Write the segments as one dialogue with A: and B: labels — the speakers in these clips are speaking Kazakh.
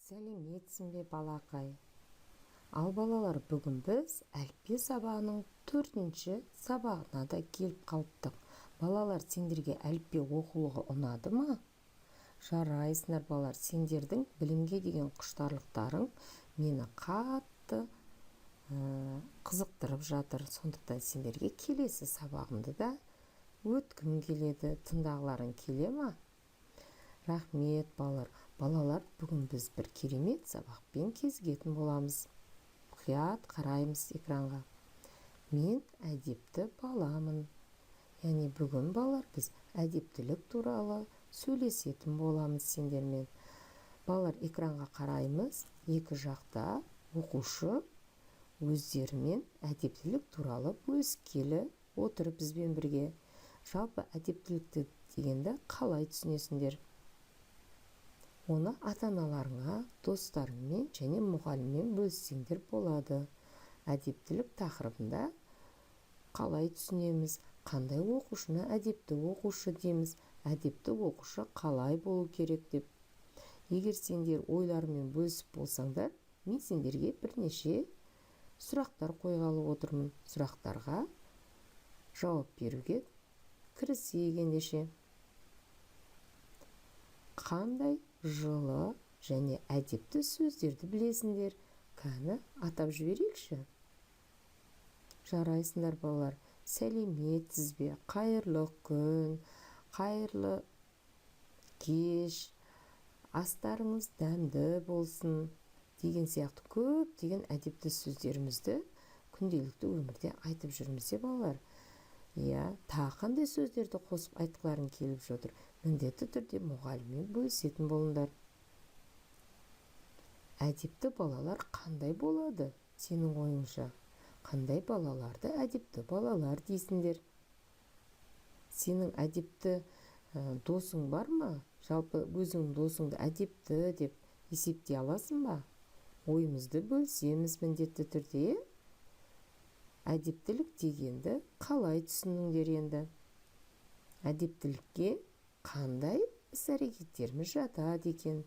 A: Сәлеметсің бе, балақай! Ал, балалар, бүгін біз әліппе сабағының төртінші сабағына да келіп қалыптық. Балалар, сендерге әліппе оқулығы ұнады ма? Жарайсыңдар, балалар! Сендердің білімге деген құштарлықтарың мені қатты қызықтырып жатыр. Сондықтан сендерге келесі сабағымды да өткім келеді. Тыңдағыларың келе ма? Рахмет, балалар! Балалар, бүгін біз бір керемет сабақпен кезігетін боламыз. Мұқият қараймыз экранға. Мен әдепті баламын. Яғни бүгін, балалар, біз әдептілік туралы сөйлесетін боламыз сендермен. Балалар, экранға қараймыз. Екі жақта оқушы өздерімен әдептілік туралы бөліскелі отыр бізбен бірге. Жалпы, әдептілікті дегенді қалай түсінесіңдер? Оны ата-аналарыңа, достарыңмен және мұғаліммен бөліссеңдер болады. Әдептілік тақырыбында қалай түсінеміз? Қандай оқушыны әдепті оқушы дейміз? Әдепті оқушы қалай болу керек деп егер сендер ойларымен бөлісіп болсаңдар, мен сендерге бірнеше сұрақтар қойғалы отырмын. Сұрақтарға жауап беруге кірісейік ендеше. Қандай жылы және әдепті сөздерді білесіңдер? Кәні, атап жіберейікші. Жарайсыңдар, балалар! Сәлеметсіз бе, қайырлы күн, қайырлы кеш, астарыңыз дәмді болсын деген сияқты көптеген әдепті сөздерімізді күнделікті өмірде айтып жүрміз, иә, балалар? Иә, тағы қандай сөздерді қосып айтқыларың келіп жатыр? Міндетті түрде мұғаліммен бөлісетін болыңдар. Әдепті балалар қандай болады, сенің ойыңша? Қандай балаларды әдепті балалар дейсіңдер? Сенің әдепті досың бар ма? Жалпы, өзіңнің досыңды әдепті деп есептей аласың ба? Ойымызды бөлісеміз міндетті түрде, иә. Әдептілік дегенді қалай түсіндіңдер енді? Әдептілікке қандай іс әрекеттеріміз жатады екен?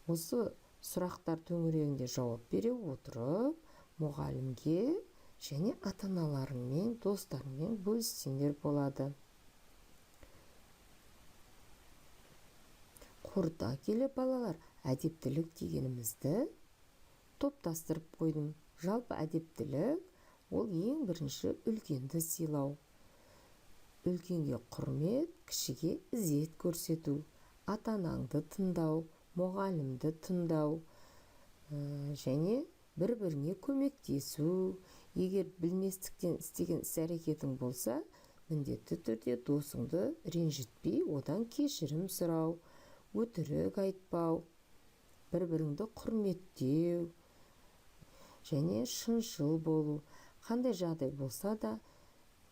A: Осы сұрақтар төңірегінде жауап бере отырып, мұғалімге және ата аналарыңмен, достарыңмен бөліссеңдер болады. Қорыта келе, балалар, әдептілік дегенімізді топтастырып қойдым. Жалпы, әдептілік ол ең бірінші үлкенді сыйлау, үлкенге құрмет, кішіге ізет көрсету, ата анаңды тыңдау, мұғалімді тыңдау және бір біріңе көмектесу. Егер білместіктен істеген іс әрекетің болса, міндетті түрде досыңды ренжітпей, одан кешірім сұрау, өтірік айтпау, бір біріңді құрметтеу және шыншыл болу. Қандай жағдай болса да,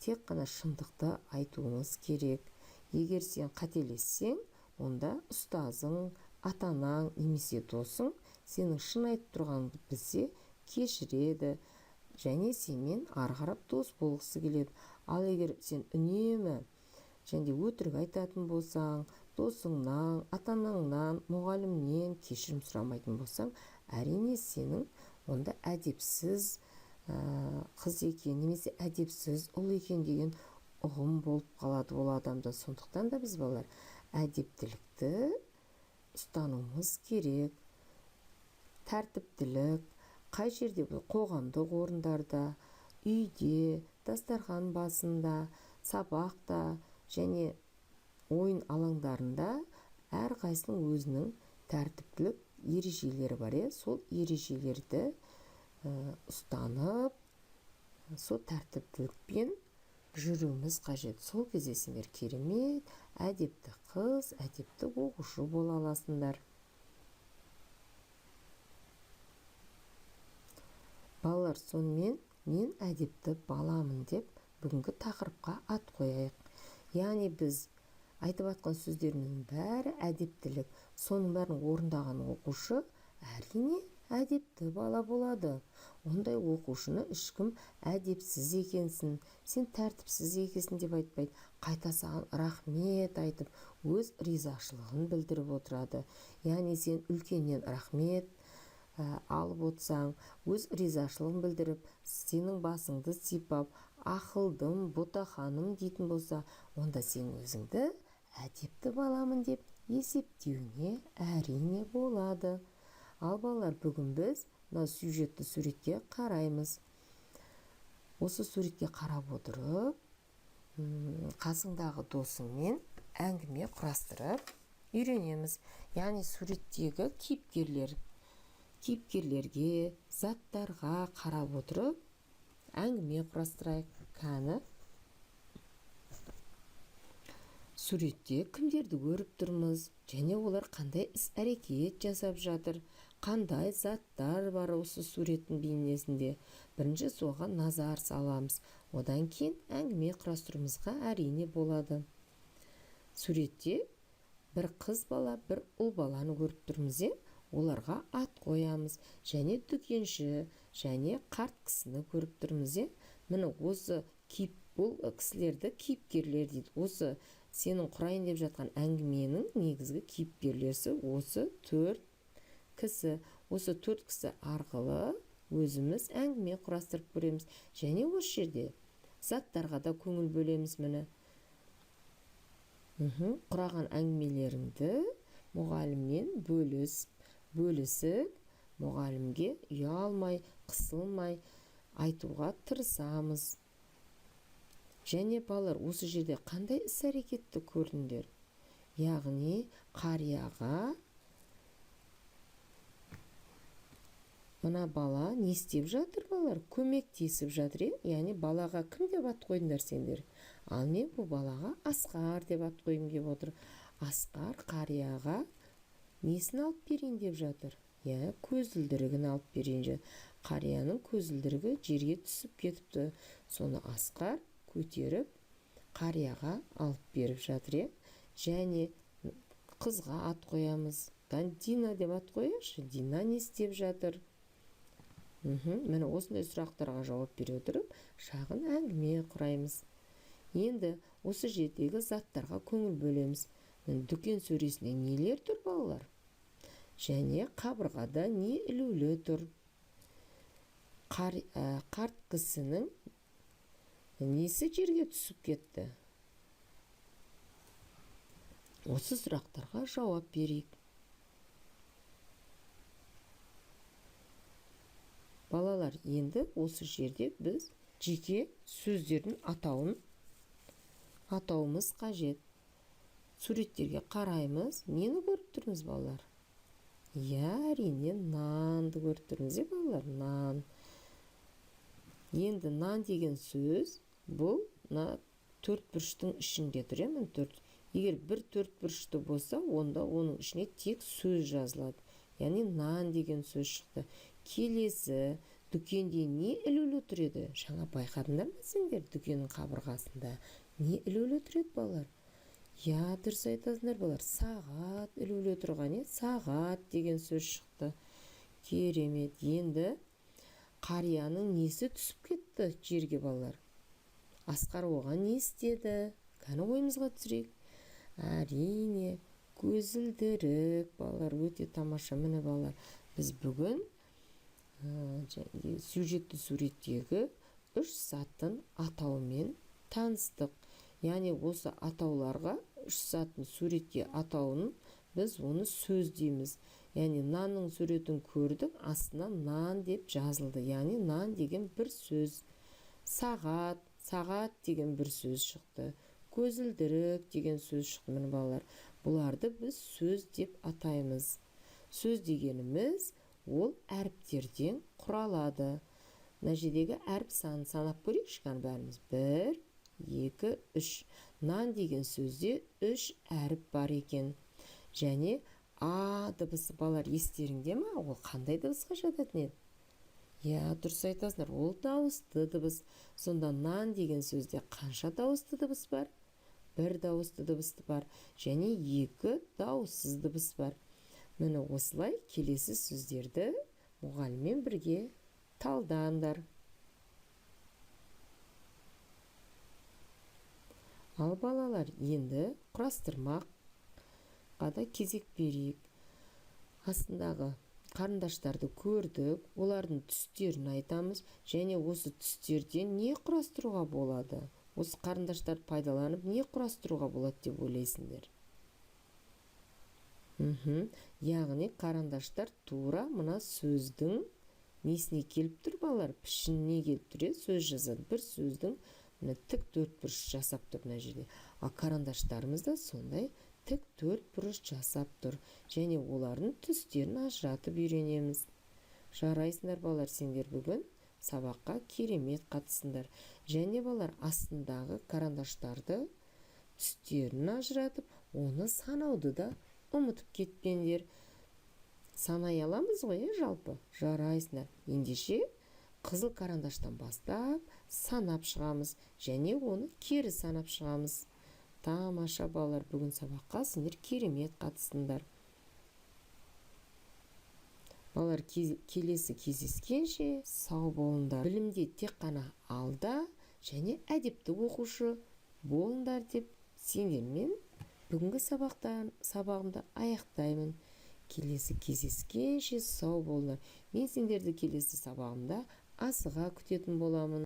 A: тек қана шындықты айтуыңыз керек. Егер сен қателессең, онда ұстазың, ата анаң немесе досың сенің шын айтып тұрғаныңды білсе, кешіреді және сенімен ары қарап дос болғысы келеді. Ал егер сен үнемі және де өтірік айтатын болсаң, досыңнан, ата анаңнан, мұғалімнен кешірім сұрамайтын болсаң, әрине, сенің онда әдепсіз қыз екен немесе әдепсіз ұл екен деген ұғым болып қалады ол адамда. Сондықтан да біз, балалар, әдептілікті ұстануымыз керек. Тәртіптілік қай жерде? Қоғамдық орындарда, үйде, дастархан басында, сабақта және ойын алаңдарында әрқайсының өзінің тәртіптілік ережелері бар, иә. Сол ережелерді ұстанып, сол тәртіптілікпен жүруіміз қажет. Сол кезде сендер керемет әдепті қыз, әдепті оқушы бола аласыңдар. Балалар, сонымен, «Мен әдепті баламын» деп бүгінгі тақырыпқа ат қояйық. Яғни біз айтып жатқан сөздеріміздің бәрі әдептілік. Соның бәрін орындаған оқушы Әрине, әдепті бала болады. Ондай оқушыны ешкім әдепсіз екенсің, сен тәртіпсіз екенсің деп айтпайды. Қайта саған рахмет айтып, өз ризашылығын білдіріп отырады. Яғни сен үлкеннен рахмет алып отырсаң, өз ризашылығын білдіріп, сенің басыңды сипап, ақылдым, ботақаным дейтін болса, онда сен өзіңді әдепті баламын деп есептеуіңе әрине болады. Ал балалар, бүгін біз мына сюжетті суретке қараймыз. Осы суретке қарап отырып, қасыңдағы досыңмен әңгіме құрастырып үйренеміз. Яғни суреттегі кейіпкерлерге, заттарға қарап отырып әңгіме құрастырайық. Кәні, суретте кімдерді көріп тұрмыз және олар қандай іс-әрекет жасап жатыр, қандай заттар бар осы суреттің бейнесінде. Бірінші соған назар саламыз. Одан кейін әңгіме құрастыруымызға әрине болады. Суретте бір қыз бала, бір ұл баланы көріп тұрмыз, оларға ат қоямыз. Және дүкенші, және қарт кісіні көріп тұрмыз. Міне осы бұл кісілерді кейіпкерлер дейді. Осы сенің құрайын деп жатқан әңгіменің негізгі кейіпкерлері осы төрт кісі. Осы төрт кісі арқылы өзіміз әңгіме құрастырып көреміз. Және осы жерде заттарға да көңіл бөлеміз. Міне. Құраған әңгімелеріңді мұғаліммен бөлісіп, мұғалімге ұялмай, қысылмай айтуға тырысамыз. Және балалар, осы жерде қандай іс-әрекетті көрдіңдер? Яғни қарияға мына бала не істеп жатыр, балалар? Көмектесіп жатыр, е? Яғни балаға кім деп ат қойдыңдар сендер? Ал мен бұл балаға Асқар деп ат қойғым келіп отыр. Асқар қарияға несін алып берейін деп жатыр? Иә, көзілдірігін алып берейін деп. Қарияның көзілдірігі жерге түсіп кетіпті. Соны Асқар көтеріп қарияға алып беріп жатыр, е? Және қызға ат қоямыз. Дина деп ат қояйықшы. Дина не істеп жатыр? Міне осындай сұрақтарға жауап бере отырып, шағын әңгіме құраймыз. Енді осы жердегі заттарға көңіл бөлеміз. Міне, дүкен сөресінде нелер тұр, балалар? Және қабырғада не ілулі тұр? Қарт кісінің несі жерге түсіп кетті? Осы сұрақтарға жауап берейік. Балалар, енді осы жерде біз жеке сөздердің атауын атауымыз қажет. Суреттерге қараймыз. Нені көріп тұрмыз, балалар? Иә, әрине, нанды көріп тұрмыз, е, балалар, нан. Енді нан деген сөз бұл мына төрт бұрыштың ішінде тұр, міне төрт. Егер бір төрт бұрышты болса, онда оның ішіне тек сөз жазылады. Яғни нан деген сөз шықты. Келесі дүкенде не ілулі тұр еді? Жаңа байқадыңдар ма сендер, дүкеннің қабырғасында не ілулі тұр еді, балалар? Иә, дұрыс айтасыңдар, балалар. Сағат ілулі тұрған, е? Сағат деген сөз шықты. Керемет. Енді қарияның несі түсіп кетті жерге, балалар? Асқар оған не істеді? Кәні ойымызға түсірейік. Әрине, көзілдірік, балалар, өте тамаша. Міне, балалар, біз бүгін сюжетті суреттегі үш заттың атауымен таныстық. Яғни осы атауларға, үш заттың суретке атауын біз оны сөз дейміз. Яғни нанның суретін көрдік, астына нан деп жазылды. Яғни нан деген бір сөз. Сағат, сағат деген бір сөз шықты. Көзілдірік деген сөз шықты. Міне, балалар, бұларды біз сөз деп атаймыз. Сөз дегеніміз ол әріптерден құралады. Мына жердегі әріп санын санап көрейікші кәні бәріміз. 1, 2, 3. Нан деген сөзде 3 әріп бар екен. Және А дыбысы, балалар, естеріңде ма? Ол қандай дыбысқа жататын еді? Иә, дұрыс айтасыңдар, ол дауысты дыбыс. Сонда нан деген сөзде қанша дауысты дыбыс бар? Бір дауысты дыбыс бар және екі дауыссыз дыбыс бар. Міне, осылай келесі сөздерді мұғаліммен бірге талдаңдар. Ал, балалар, енді құрастырмаққа да кезек берейік. Астындағы қарындаштарды көрдік, олардың түстерін айтамыз және осы түстерден не құрастыруға болады? Осы қарындаштарды пайдаланып не құрастыруға болады деп ойлайсыңдар? Яғни қарындаштар тура мына сөздің несіне келіп тұр, балалар? Пішініне келіп тұр, иә? Сөз жазады. Бір сөздің мына тік төрт бұрыш жасап тұр мына жерде. Ал карандаштарымыз да сондай тік төрт бұрыш жасап тұр. Және олардың түстерін ажыратып үйренеміз. Жарайсыңдар, балалар, сендер бүгін сабаққа керемет қатыстыңдар. Және, балалар, астындағы карандаштарды түстерін ажыратып, оны санауды да ұмытып кетпеңдер. Санай аламыз ғой, жалпы? Жарайсыңдар. Ендеше қызыл карандаштан бастап санап шығамыз және оны кері санап шығамыз. Тамаша, балалар, бүгін сабаққа сендер керемет қатыстыңдар. Балалар, келесі кездескенше сау болыңдар. Білімде тек қана алда және әдепті оқушы болыңдар деп сендермен бүгінгі сабағымды аяқтаймын. Келесі кездескенше сау болыңдар. Мен сендерді келесі сабағымда асыға күтетін боламын.